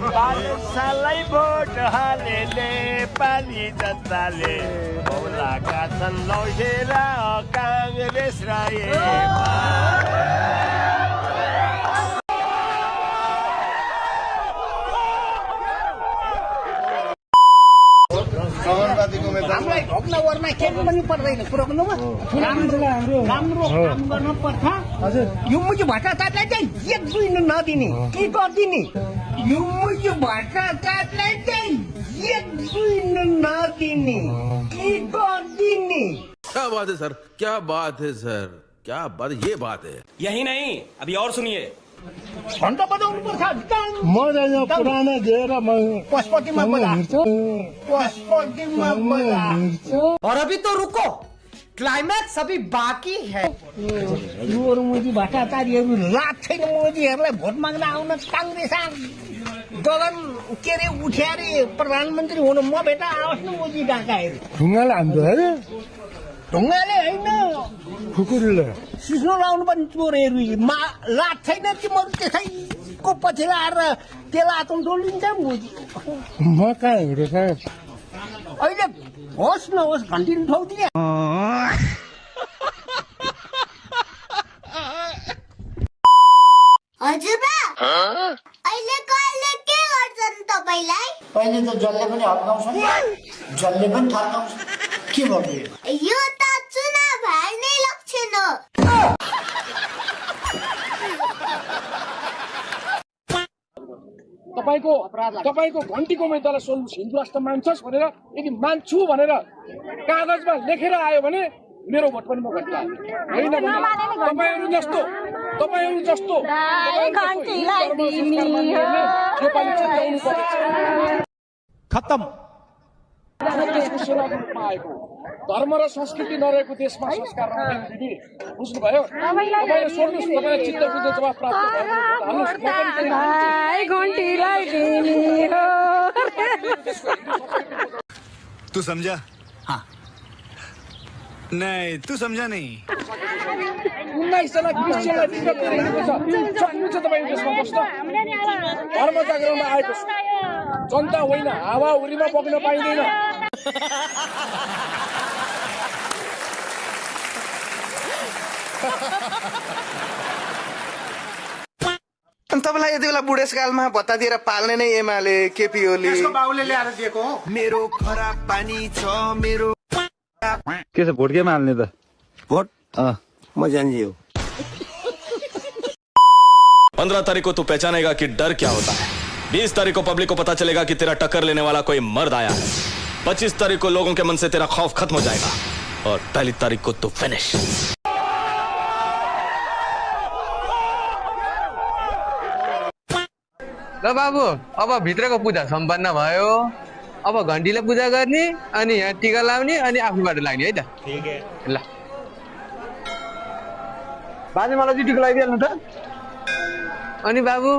सालै भोट हालेले पाली जनताले भोलाका छन् लौसेर काङ्ग्रेस र हामीलाई ढोक्न ओर्न केही पनि पर्दैन कुरो गर्नुमा राम्रो काम गर्न पर्छ यो मुजी भट्टाचार्यलाई चाहिँ एक दुई नदिने के गरिदिने यो मुजी भट्टाचार्यलाई चाहिँ एक दुई नदिने के गरिदिने क्या बात है सर, क्या बात है सर, क्या बात, ये बात है। यही नहीं, अभी और सुनिए। घन्टा बजाउनु पर्छ म चाहिँ पुरानो दिएर म पशुपतिमा बजा पशुपतिमा बजा और अभी तो रुको, क्लाइमैक्स अभी बाकी है। यो मोदी भट्टाचार्यहरू लाज छैन मोदीहरूलाई भोट माग्न आउन काङ्ग्रेस गगन के अरे उठ्या अरे प्रधानमन्त्री हुनु म भेटा आओस् न मोदी डाकाहरू ढुङ्गाले हान्थ्यो अरे ढुङ्गाले होइन खुकुरीले सिस्नो लाउनु पनि चोरहरू लाज छैन तिमीहरू त्यसैको पछि लाएर त्यसलाई आतम डोलिन्छ मोदी म कहाँ हिँडेँ साहेब अहिले होस् नहोस् घन्टी उठाउँदिन हजुरबा अहिले कहिले के गर्छन् तपाईलाई अहिले त जसले पनि हप्काउँछ नि जसले पनि थर्काउँछ के गर्नु यो त चुनाव हार्ने लक्षण हो तपाईको घन्टीको मैदालाई सोल्नुहोस् हिन्दू राष्ट्र मान्छस् भनेर यदि मान्छु भनेर कागजमा लेखेर आयो भने मेरो भोट पनि म घट्ला होइन तपाईहरु जस्तो खत्तम धर्म र संस्कृति नरहेको देशमा संस्कार नरहेको दिदी बुझ्नुभयो तपाईले सोध्नुहोस् तपाईलाई चित्त बुझ्ने जवाफ प्राप्त तू समझा? हाँ नहीं तू समझा नहीं 19 जना क्रिस्चियनलाई विगत गरिरहेको छ सक्नुहुन्छ तपाईँ देशमा बस्न धर्म जागरणमा आएको छ जनता होइन हावा हुरीमा बग्न पाइँदैन तपाईँलाई यति बेला बुढेसकालमा भत्ता दिएर पाल्ने नै एमाले केपी ओली बाउले ल्याएर दिएको हो मेरो खराब पानी छ मेरो के छ भोट केमा हाल्ने त वोट म जान्छु 15 तारीख को तू पहचानेगा कि डर क्या होता है। 20 तारीख को पब्लिक को पता चलेगा कि तेरा टक्कर लेने वाला कोई मर्द आया है। 25 तारीख को लोगों के मन से तेरा खौफ खत्म हो जाएगा और 1 तारीख को तू फिनिश। ल बाबु अब भित्रको पूजा सम्पन्न भयो अब घन्टीले पूजा गर्ने अनि यहाँ टीका लाउने अनि आफूबाट लाग्ने है त ठीक है ल बाजे मलाई चाहिँ टीका लगाइदिहाल्नु त अनि बाबु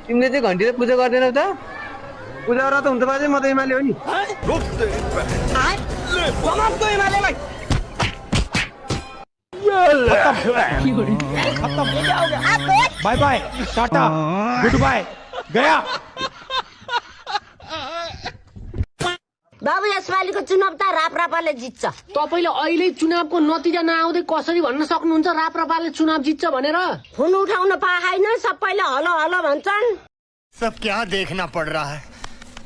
तिमीले चाहिँ घन्टीले पूजा गर्दैनौ त पूजा गरेर त हुन्छ बाजे म त एमाले हो नि bye bye tata goodbye गया बाबु यसपालिको चुनाव त राप्रपाले जित्छ तपाईले अहिले चुनावको नतिजा नआउँदै कसरी भन्न सक्नुहुन्छ राप्रपाले चुनाव जित्छ भनेर फोन उठाउन पाएन सबैले हलो हलो भन्छन् सब क्या देखना पड़ रहा है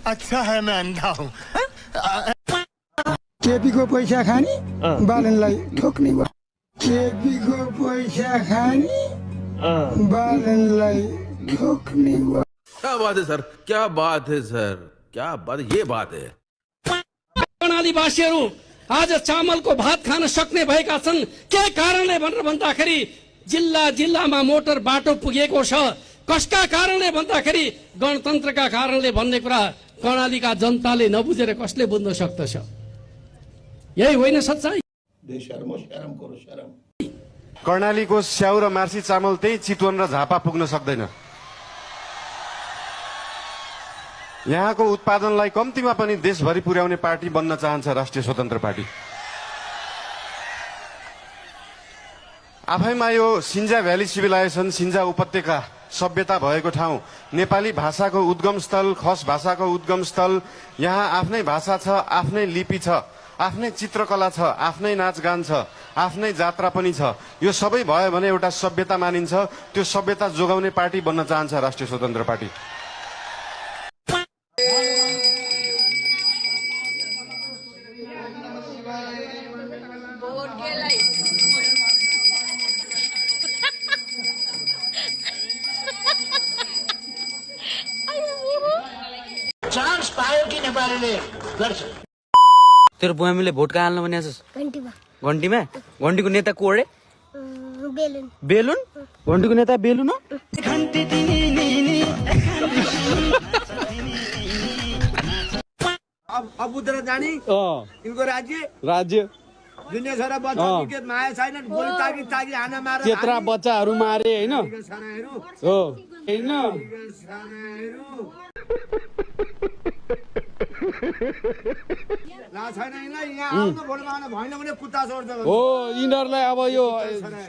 अच्छा है मैं अंधा हूँ केपीको पैसा खानी बालनलाई ठोक्ने भयो केपीको पैसा खानी बालनलाई ठोक्ने भयो क्या बात है सर, क्या बात है सर, क्या बात, ये बात है। आदिवासीहरू आज चामलको भात खान सक्ने भएका छन् के कारणले भनेर भन्दाखेरि जिल्ला जिल्लामा मोटर बाटो पुगेको छ कसका कारणले भन्दाखेरि गणतन्त्रका कारणले भन्ने कुरा कर्णालीका जनताले नबुझेर कसले बुझ्न सक्दछ यही होइन सच्चाइ कर्णालीको स्याउ र मार्सी चामल त्यही चितवन र झापा पुग्न सक्दैन यहाँको उत्पादनलाई कम्तीमा पनि देशभरि पुर्याउने पार्टी बन्न चाहन्छ राष्ट्रिय स्वतन्त्र पार्टी आफैमा यो सिन्जा भ्याली सिभिलाइजेसन सिन्जा उपत्यका सभ्यता भएको ठाउँ, नेपाली भाषाको उद्गम स्थल, खस भाषाको उद्गम स्थल। यहाँ आफ्नै भाषा छ, आफ्नै लिपि छ, आफ्नै चित्रकला छ, आफ्नै नाचगान छ, आफ्नै जात्रा पनि छ। यो सबै भयो भने एउटा सभ्यता मानिन्छ। त्यो सभ्यता जोगाउने पार्टी बन्न चाहन्छ राष्ट्रिय स्वतन्त्र पार्टी। चान्स पायो कि नेपालीले गर्छ। तेरो बुवामीले भोट कहाँ हाल्न भने घन्टीमा? घन्टीको नेता को अरे? बेलुन? घन्टीको नेता बेलुन हो? अब उधर जाने इनको राज्य दुनिया सारा बच्चा माया छैन, गोली तागी हाना मार त्यत्रा बच्चाहरू मारे होइन हो होइन हो। यिनीहरूलाई अब यो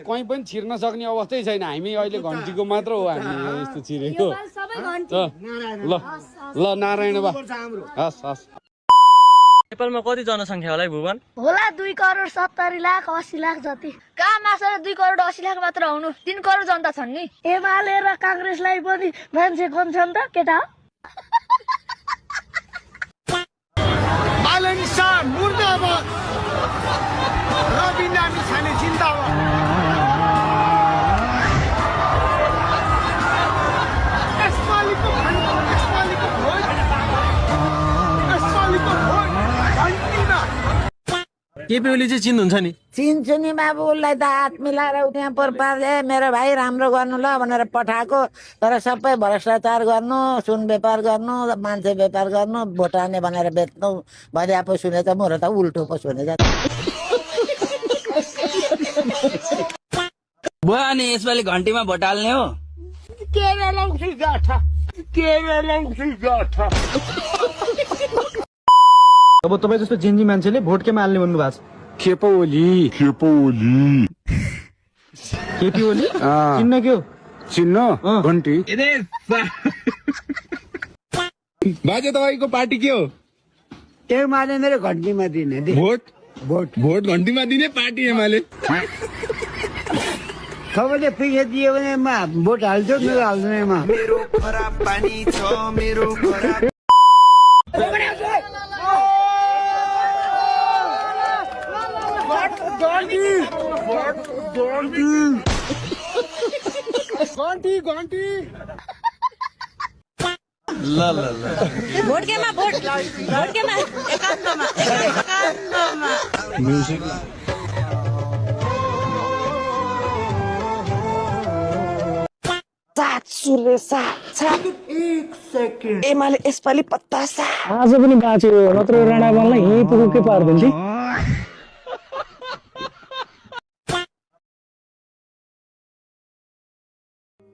कहीँ पनि छिर्न सक्ने अवस्थै छैन। हामी अहिले घन्टीको मात्र हो, हामी यस्तो छिरेको। ल नारायण बा, हस् हस्। नेपालमा कति जनसङ्ख्या होला है भुवन? होला 2,70,80,00,000 जति। कहाँ मासेर 2,80,00,000 मात्र आउनु? 3 करोड जनता छन् नि। एमाले र काङ्ग्रेसलाई पनि मान्छे कम छ नि त केटा। मुर्दाबाद, रवि नामी छाने जिन्दाबाद। केपी ओली चाहिँ चिन्नुहुन्छ नि? चिन्छु नि बाबु, उसलाई त हात मिलाएर त्यहाँ पर्पाले मेरो भाइ राम्रो गर्नु ल भनेर पठाएको। तर सबै भ्रष्टाचार गर्नु, सुन व्यापार गर्नु, मान्छे व्यापार गर्नु, भोटाने भनेर बेच्नु भने पो सुने त मोर त उल्टो पो सुने त। बुवा अनि यसपालि घन्टीमा भोट हाल्ने हो? अब तपाईँ जस्तो जेन्जी मान्छेले भोट केमा हाल्ने भन्नु भएको छ? केपी ओली चिन्न के हो? चिन्न घन्टी। बाजे तपाईँको पार्टी के हो? एमाले मेरो घन्टीमा दिने भोट घन्टीमा दिने पार्टी एमाले। सबैले पैसा दियो भने भोट हाल्छौ, मेरो हाल्दैनमा। मेरो खराब पानी छ, मेरो खराब भोट केमा एकान्तमा म्युजिक एमाले यसपालि पत्ता आज पनि बाँच्यो, नत्र राणा बाललाई यहीँ पुगो के पार्दैन थिए।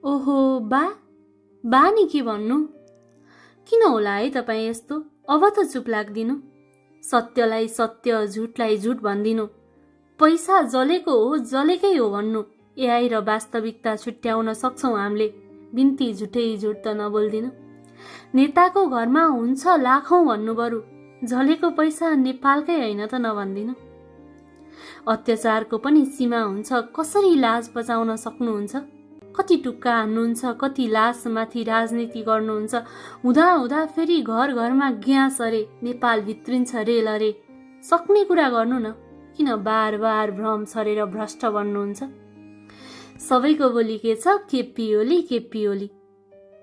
ओहो बा नि के भन्नु? किन होला है तपाईँ यस्तो? अब त चुप लाग्दिनु। सत्यलाई सत्य, झुटलाई झुट भनिदिनु। पैसा जलेको हो, जलेकै हो भन्नु। एआई र वास्तविकता छुट्याउन सक्छौँ हामीले। बिन्ती झुटै झुट त नबोल्दिनु। नेताको घरमा हुन्छ लाखौँ भन्नु बरु, झलेको पैसा नेपालकै होइन त नभन्दिनु। अत्याचारको पनि सीमा हुन्छ, कसरी लाज बचाउन सक्नुहुन्छ? कति टुक्का हान्नुहुन्छ, कति लासमाथि राजनीति गर्नुहुन्छ। हुँदा हुँदा फेरि घर घरमा ग्यास अरे, नेपाल भित्रिन्छ रेल अरे। सक्ने कुरा गर्नु न, किन बार बार भ्रम छरेर भ्रष्ट बन्नुहुन्छ? सबैको बोली के छ? केपी ओली।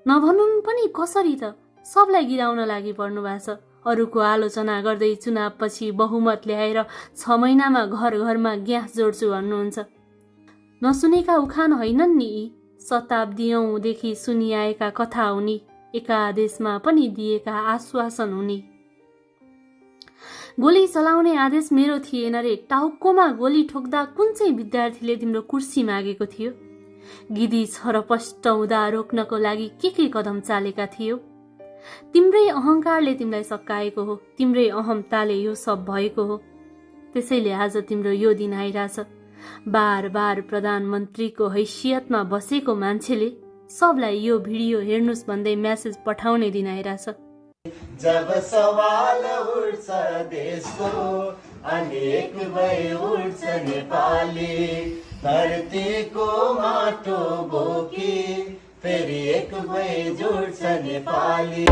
नभनुन् पनि कसरी त? सबलाई गिराउन लागि पर्नु भएको छ। अरूको आलोचना गर्दै चुनावपछि बहुमत ल्याएर 6 महिनामा घर घरमा ग्यास जोड्छु भन्नुहुन्छ। नसुनेका उखान होइनन् नि, शताब्दीौंदेखि सुनिआएका कथा हुने, एकादेशमा पनि दिएका आश्वासन हुने। गोली चलाउने आदेश मेरो थिएन रे, टाउकोमा गोली ठोक्दा कुन चाहिँ विद्यार्थीले तिम्रो कुर्सी मागेको थियो? गिदी छरपष्ट हुँदा रोक्नको लागि के कदम चालेका थियो? तिम्रै अहंकारले तिमीलाई सकाएको हो, तिम्रै अहमताले यो सब भएको हो। त्यसैले आज तिम्रो यो दिन आइरहेछ। बार बार प्रधानमन्त्रीको हैसियतमा बसेको मान्छेले सबलाई यो भिडियो हेर्नुस् भन्दै म्यासेज पठाउने दिन आइरहेछ। जब सवाल उठ्छ देशको अनेक भई उठ्छ नेपाली धरतीको माटो बोकी फेरि एक भई जुट्छ नेपाली।